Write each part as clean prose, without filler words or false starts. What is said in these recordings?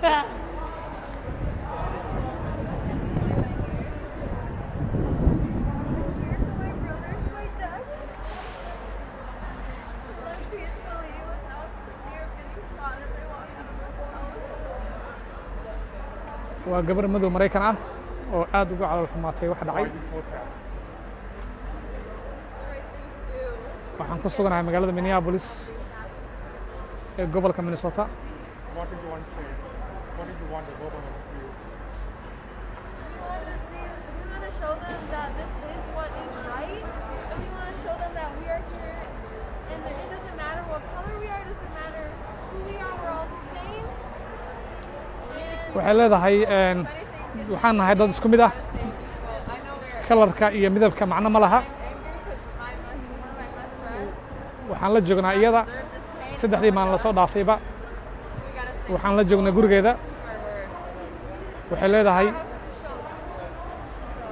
Here for my brother, my dad. Live peacefully without the fear of getting shot as I walk out of the house. Waa gabar madow Maraykan ah oo aad uga calool xumaatay waxa dhacay. The right thing to do. Waxaan ku suganahay magaalada Minneapolis ee gobolka Minnesota. What did you want to say? What did you want the government to do? We want to see, we want to show them that this is what is right, and we want to show them that we are here, and that it doesn't matter what color we are, it doesn't matter who we are, we're all the same. And Waxay leedahay waxaan nahay dad isku mid ah, colorka iyo midabka macno ma laha. Waxaan la joognaa iyada 3dii maalin lasoo dhaafayba, waxaan la joognaa gurigeeda. Waxay leedahay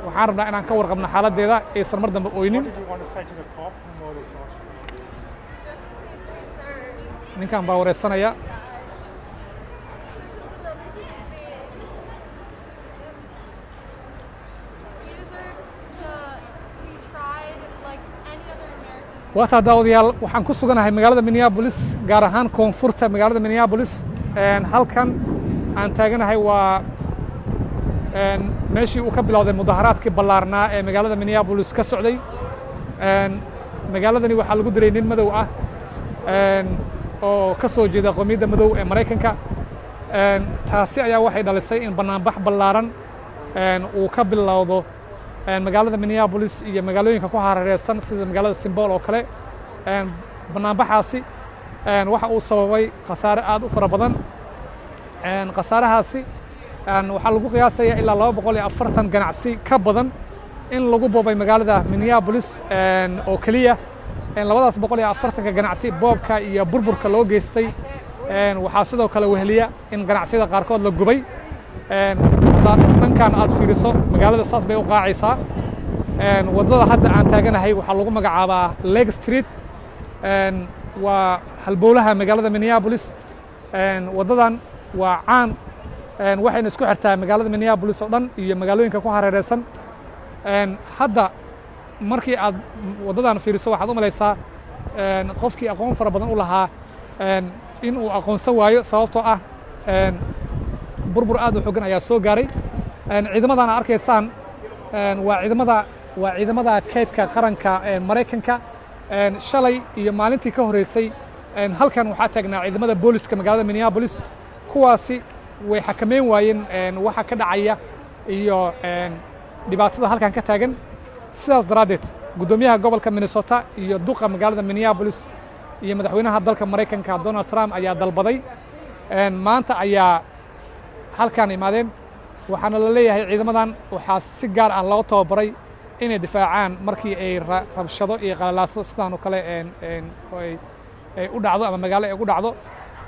waxaan rabnaa inaan ka warqabno xaaladdeeda, aysan mar dambe oynin. What did you want to say to the cop who murdered George Floyd? Justice needs to be served. Ninkan baa wareysanaya. Just another human being. He deserves to be tried like any other American. Waa taa, daawadayaal, waxaan ku suganahay magaalada Minneapolis, gaar ahaan koonfurta magaalada Minneapolis. Halkan aan taaganahay waa meeshii uu ka bilowday mudaharaadkii ballaarnaa ee magaalada Minneapolis ka socday. Magaaladani waxaa lagu dilay nin madow ah oo ka soo jeeda qowmiyadda madow ee Maraykanka. Taasi ayaa waxay dhalisay in bannaanbax ballaaran uu ka bilowdo magaalada Minneapolis iyo magaalooyinka ku hareereysan, sida magaalada Saint Paul oo kale. Bannaanbaxaasi waxa uu sababay khasaare aad u fara badan. Khasaarahaasi waxaa lagu qiyaasaya ilaa 240 ganacsi ka badan in lagu boobay magaalada Minneapolis oo keliya. 240-ka ganacsi boobka iyo burburka loo geystay waxaa sidoo kale weheliya in ganacsiyada qaarkood la gubay. Haddaad dhankan aad fiiriso, magaalada saas bay u qaacaysaa. Waddada hadda aan taaganahay waxaa lagu magacaabaa Lake Street, waa halbowlaha magaalada Minneapolis. Waddadan waa caan, waxayna isku xirtaa magaalada Minneapolis oo dhan iyo magaalooyinka ku hareereysan. Hadda markii aad waddadan fiiriso, waxaad u malaysaa qofkii aqoon fara badan u lahaa in uu aqoonsan waayo, sababtoo ah burbur aad u xooggan ayaa soo gaaray. Ciidamadan aad arkaysaan waa ciidamada kaydka qaranka ee Maraykanka. Shalay iyo maalintii ka horreysay halkan waxaa taagnaa ciidamada booliska magaalada Minneapolis. Kuwaasi way xakameyn waayeen waxa ka dhacaya iyo dhibaatada halkan ka taagan. Sidaas daraaddeed, guddoomiyaha gobolka Minnesota iyo duqa magaalada Minneapolis iyo madaxweynaha dalka Maraykanka Donald Trump ayaa dalbaday. Maanta ayaa halkan imaadeen, waxaana la leeyahay ciidamadan waxaa si gaar ah loo tababaray inay difaacaan markii ay rabshado iyo qalalaaso sidaan oo kale ay u dhacdo ama magaalo ay ugu dhacdo.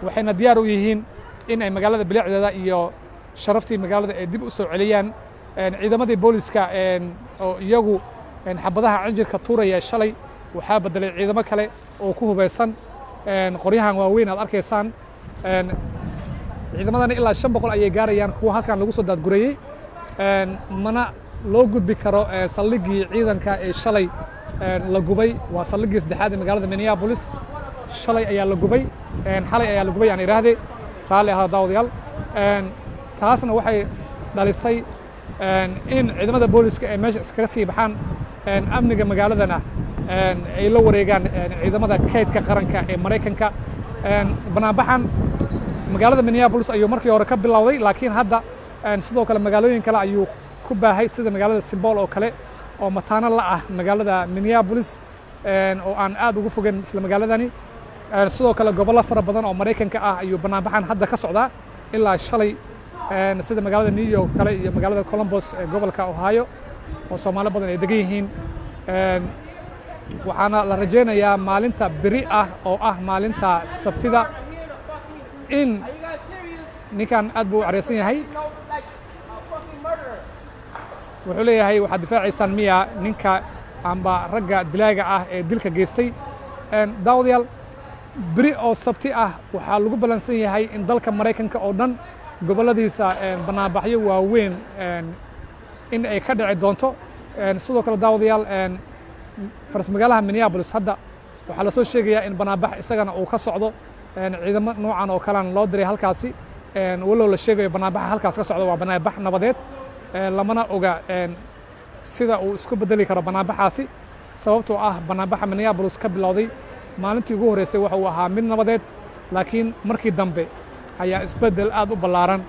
Waxayna diyaar u yihiin in ay magaalada bilicdeeda iyo sharaftii magaalada ay dib u soo celiyaan. Ciidamadii booliska oo iyagu xabadaha cinjirka tuuraya shalay waxaa beddelay ciidamo kale oo ku hubeysan qoryahan waaweyn aad arkaysaan. Ciidamadani ilaa 500 ayay gaarayaan, kuwa halkan lagu soo daadgurayey. Mana loo gudbi karo saldhiggii ciidanka ee shalay la gubay. Waa saldhiggii saddexaad ee magaalada Minneapolis. Shalay ayaa la gubay, xalay ayaa la gubay aan idhaahde, raalli ahaa daawadayaal. Taasna waxay dhalisay in ciidamada booliska ay meesha iskaga sii baxaan, amniga magaaladana ay la wareegaan ciidamada kaydka qaranka ee Maraykanka. Banaanbaxan magaalada Minneapolis ayuu markii hore ka bilowday, laakiin hadda sidoo kale magaalooyin kale ayuu ku baahay, sida magaalada Saint Paul oo kale oo mataano la ah magaalada Minneapolis oo aan aad ugu fogeyn isla magaaladani. Sidoo kale gobollo fara badan oo Maraykanka ah ayuu banaanbaxan hadda ka socdaa ilaa shalay, sida magaalada New York kale iyo magaalada Columbus ee gobolka Ohio oo Soomaali badan ay degan yihiin. Waxaana la rajaynayaa maalinta beri ah oo ah maalinta Sabtida in ninkan aad buu u careysan yahay. Wuxuu leeyahay, waxaad difaacaysaan miya ninka amba ragga dilaaga ah ee dilka geystay? Daawadayaal, beri oo Sabti ah waxaa lagu ballansan yahay in dalka Maraykanka oo dhan Gobolladiisa banaanbaxyo waaweyn in ay ka dhici doonto. Sidoo kale, daawadayaal, faras magaalaha Minneapolis hadda waxaa lasoo sheegayaa in banaanbax isagana uu ka socdo. Ciidamo noocan oo kalena loo diray halkaasi, walow la sheegayo banaanbaxa halkaas ka socdo waa banaanbax nabadeed. Lamana oga sida uu isku bedeli karo banaanbaxaasi, sababtoo ah banaanbaxa Minneapolis ka bilowday maalintii ugu horreysay waxa uu ahaa mid nabadeed, laakiin markii dambe ayaa isbeddel aad u ballaaran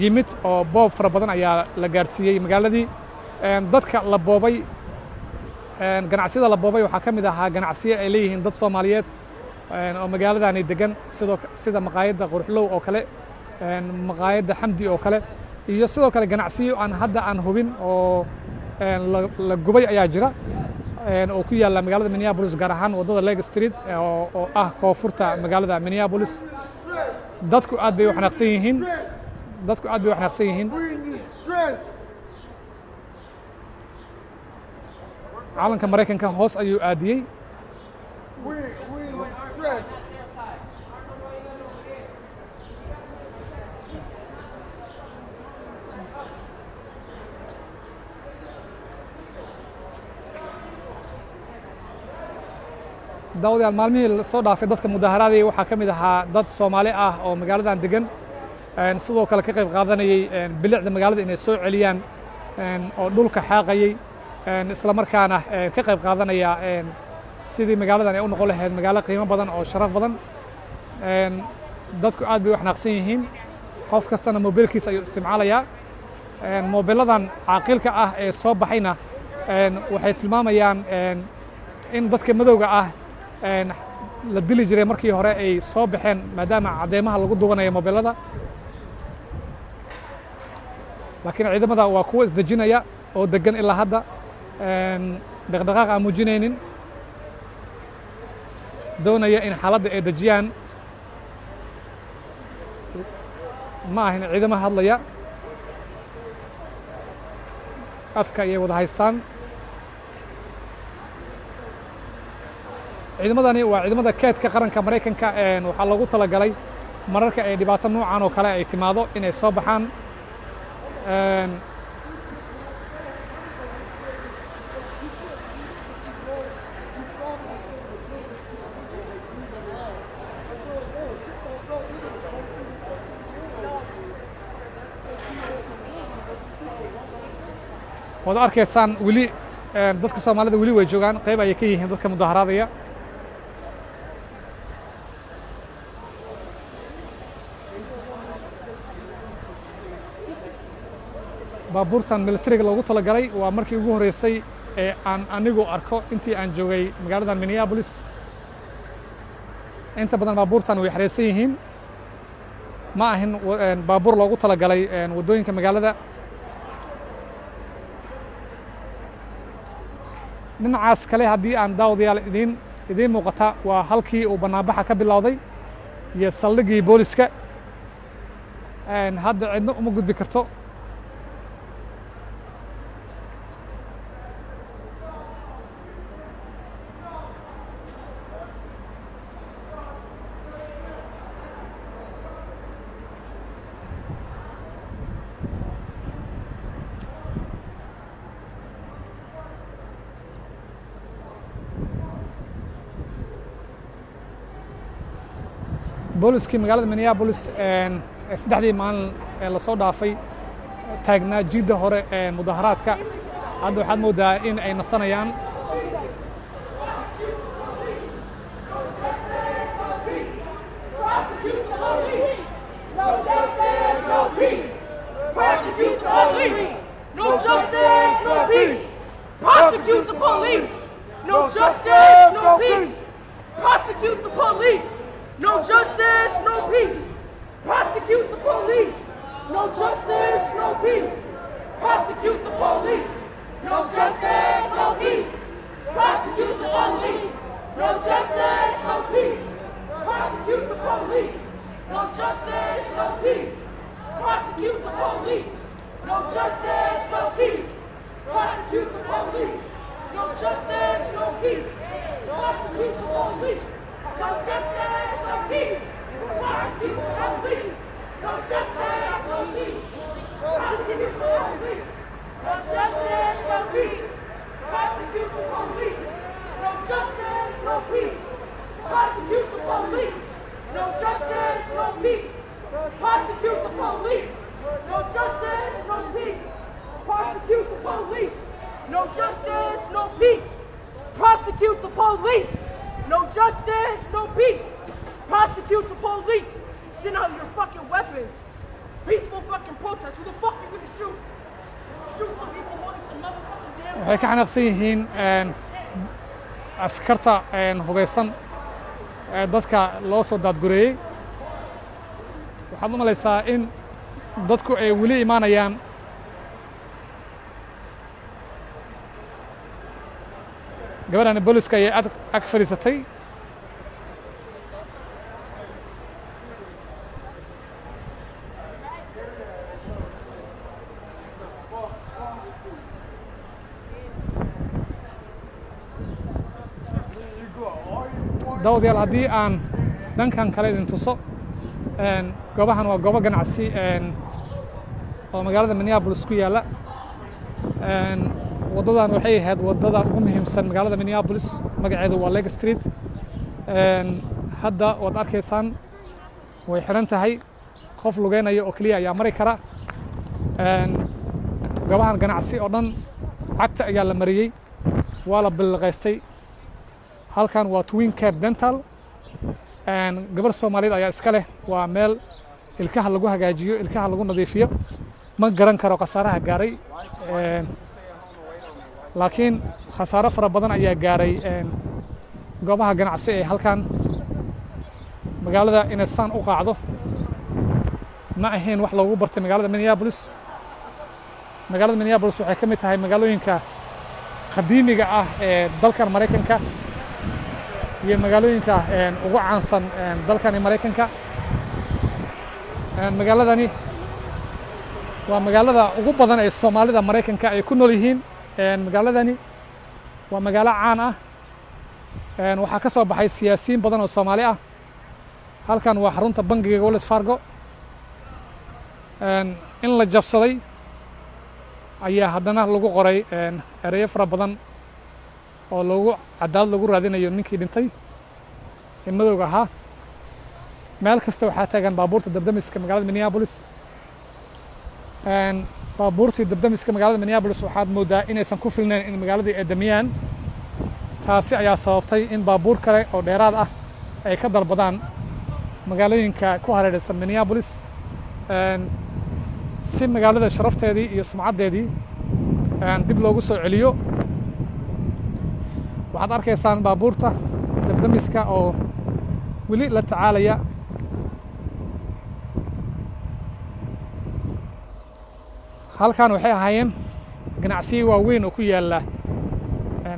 yimid oo boob fara badan ayaa la gaarsiiyey magaaladii. Dadka la boobay, ganacsiyada la boobay waxaa ka mid ahaa ganacsiyo ay leeyihiin dad Soomaaliyeed oo magaaladani degan, sidoo sida maqaayadda Quruxlow oo kale, maqaayadda Xamdi oo kale, iyo sidoo kale ganacsiyo aan hadda aan hubin oo la gubay ayaa jira oo ku yaalla magaalada Minneapolis, gaar ahaan waddada Lake Street oo ah koonfurta magaalada Minneapolis. Dadku aad bay u xanaaqsan yihiin. Dadku aad bay u xanaaqsan yihiin. Stress. Calanka Maraykanka hoos ayuu aadiyey. We in stress. Daawadayaal, maalmihii soo dhaafay dadka mudaaharaadaya waxaa ka mid ahaa dad Soomaali ah oo magaaladan degan, sidoo kale ka qayb qaadanayey bilicda magaalada inay soo celiyaan oo dhulka xaaqayey, isla markaana ka qayb qaadanaya sidii magaaladan ay u noqon lahayd magaalo qiimo badan oo sharaf badan. Dadku aad bay u xanaaqsan yihiin. Qof kastana mobilkiisa ayuu isticmaalayaa. Mobiladan caaqilka ah ee soo baxayna waxay tilmaamayaan in dadka madowga ah la dili jiray markii hore ay soo baxeen, maadaama cadeymaha lagu duwanayo mobilada. Laakiin ciidamada waa kuwa isdejinaya oo degan ilaa hadda, dhaqdhaqaaq aan muujinaynin, doonaya in xaaladda ay dejiyaan. Ma ahin ciidamo hadlaya, afka ayay wada haystaan. Ciidamadani waa ciidamada keedka qaranka Maraykanka. Waxaa loogu talagalay mararka ay dhibaato noocan oo kale ay timaado inay soo baxaan. Waad arkaysaan weli dadka Soomaalida weli way joogaan, qayb ayay ka yihiin dadka mudaharaadaya. Baabuurtan militariga loogu talagalay waa markii ugu horreysay ee aan anigu arko intii aan joogay magaalada Minneapolis. Inta badan baabuurtan way xereysan yihiin, ma ahin baabuur loogu talagalay waddooyinka magaalada. Dhinacaas kale haddii aan, daawadayaal, idiin muuqata, waa halkii uu banaanbaxa ka bilowday iyo saldhiggii booliska. Hadda cidno uma gudbi karto. Booliskii magaalada Minneapolis saddexdii maalin ee lasoo dhaafay taagnaa jidda hore ee mudaharaadka hadda waxaad moodaa in ay nasanayaan. No justice, no peace. Prosecute the police. No justice, no peace. Prosecute the police. No justice, no peace. Prosecute the police. No justice, no peace. Prosecute the police. No justice, no peace. Prosecute the police. No justice, no peace. Prosecute the police. No justice, no peace. Prosecute the police. No justice, no peace. Prosecute the police. No justice, no peace. Prosecute the police. No justice, no peace. Prosecute the police. No justice, no peace. Prosecute the police. No justice. police. No justice, no peace. Prosecute the police. No justice, no peace. Prosecute the police. No justice, no peace. Prosecute the police. No justice, no peace. Prosecute the police. No justice, no peace. Prosecute the police. No justice, no peace. Prosecute the police. Send out your fucking weapons. Peaceful fucking protest. Who the fuck you gonna shoot? Shoot some people holding some motherfucking damn Waxay ka xanaaqsan yihiin askarta hubeysan ee dadka loo soo daadgureeyey. Waxaad u malaysaa in dadku ay weli imaanayaan. Gabadhani booliska ayay ag fadhiisatay. Daawadayaal, haddii aan dhankan kale idin tuso, goobahan waa goobo ganacsi oo magaalada Minneapolis ku yaalla. Waddadan waxay ahayd waddada ugu muhiimsan magaalada Minneapolis. Magaceedu waa Lake Street. Hadda waad arkaysaan, way xiran tahay. Qof lugeynaya oo keliya ayaa mari kara. Goobahan ganacsi oo dhan cagta ayaa la mariyey, waa la billiqaystay. Halkan waa Twin Care Dental. Gabar Soomaaliyeed ayaa iska leh. Waa meel ilkaha lagu hagaajiyo, ilkaha lagu nadiifiyo. Ma garan karo khasaaraha gaaray, laakiin khasaaro fara badan ayaa gaaray goobaha ganacsi ee halkan. Magaalada inay saan u qaacdo ma ahayn wax loogu bartay magaalada Minneapolis. Magaalada Minneapolis waxay ka mid tahay magaalooyinka qadiimiga ah ee dalkan Maraykanka iyo magaalooyinka ugu caansan dalkani Maraykanka. Magaaladani waa magaalada ugu badan ee Soomaalida Maraykanka ay ku nool yihiin. Magaaladani waa magaalo caan ah. Waxaa ka soo baxay siyaasiyiin badan oo Soomaali ah. Halkan waa xarunta bangiga Wells Fargo. In la jabsaday ayaa haddana lagu qoray ereyo fara badan oo loogu cadaalad lagu raadinayo ninkii dhintay ee madowga ahaa. Meel kasta waxaa taagan baabuurta dabdamiska magaalada Minneapolis. Baabuurtii dabdamiska magaalada Minneapolis waxaad moodaa inaysan ku filnayn in magaaladii ay damiyaan. Taasi ayaa sababtay in baabuur kale oo dheeraad ah ay ka dalbadaan magaalooyinka ku hareeraysan Minneapolis, si magaalada sharafteedii iyo sumcaddeedii dib loogu soo celiyo. Waxaad arkaysaan baabuurta dabdamiska oo weli la tacaalaya. Halkan waxay ahaayeen ganacsiyo waaweyn oo ku yaalla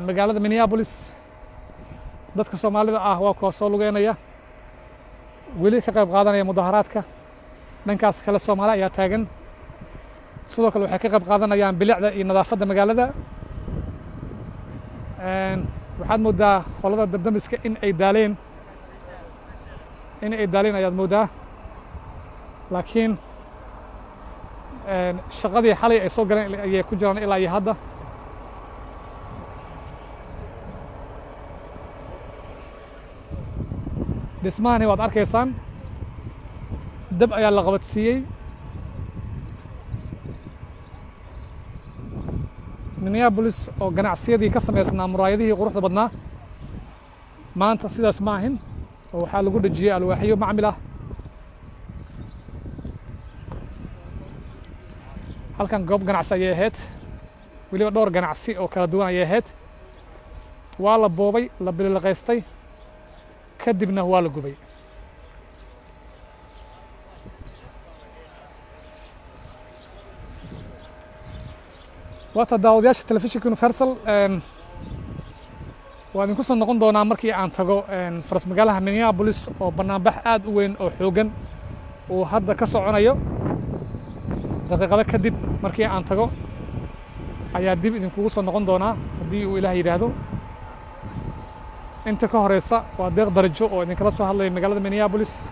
magaalada Minneapolis. Dadka Soomaalida ah waa kuwa soo lugeynaya, weli ka qayb qaadanaya mudaharaadka. Dhankaas kale Soomaali ayaa taagan. Sidoo kale waxay ka qayb qaadanayaan bilicda iyo nadaafadda magaalada. Waxaad moodaa qolada dabdamiska in ay daaleen, in ay daaleen ayaad moodaa, laakiin shaqadii xalay ay soo galeen ayay ku jiraan ilaa iyo hadda. Dhismahani waad arkaysaan, dab ayaa la qabadsiiyey. Minneapolis oo ganacsiyadii ka samaysnaa muraayadihii quruxda badnaa maanta sidaas ma ahin, oo waxaa lagu dhejiyey alwaaxyo macmil ah. Halkan goob ganacsi ayay ahayd, weliba dhowr ganacsi oo kala duwan ayay ahayd. Waa la boobay, la bililiqaystay, kadibna waa la gubay. Waata daawadayaasha telefishinka Universal, waa idinku soo noqon doonaa markii aan tago faras magaalaha Minneapolis oo banaanbax aad u weyn oo xooggan uu hadda ka soconayo. Daqiiqado kadib markii aan tago ayaa dib idinkugu soo noqon doonaa, haddii uu Ilaah yidhaahdo. Inta ka horeysa, waa Deeq Darajo oo idinkala soo hadlaya magaalada Minneapolis.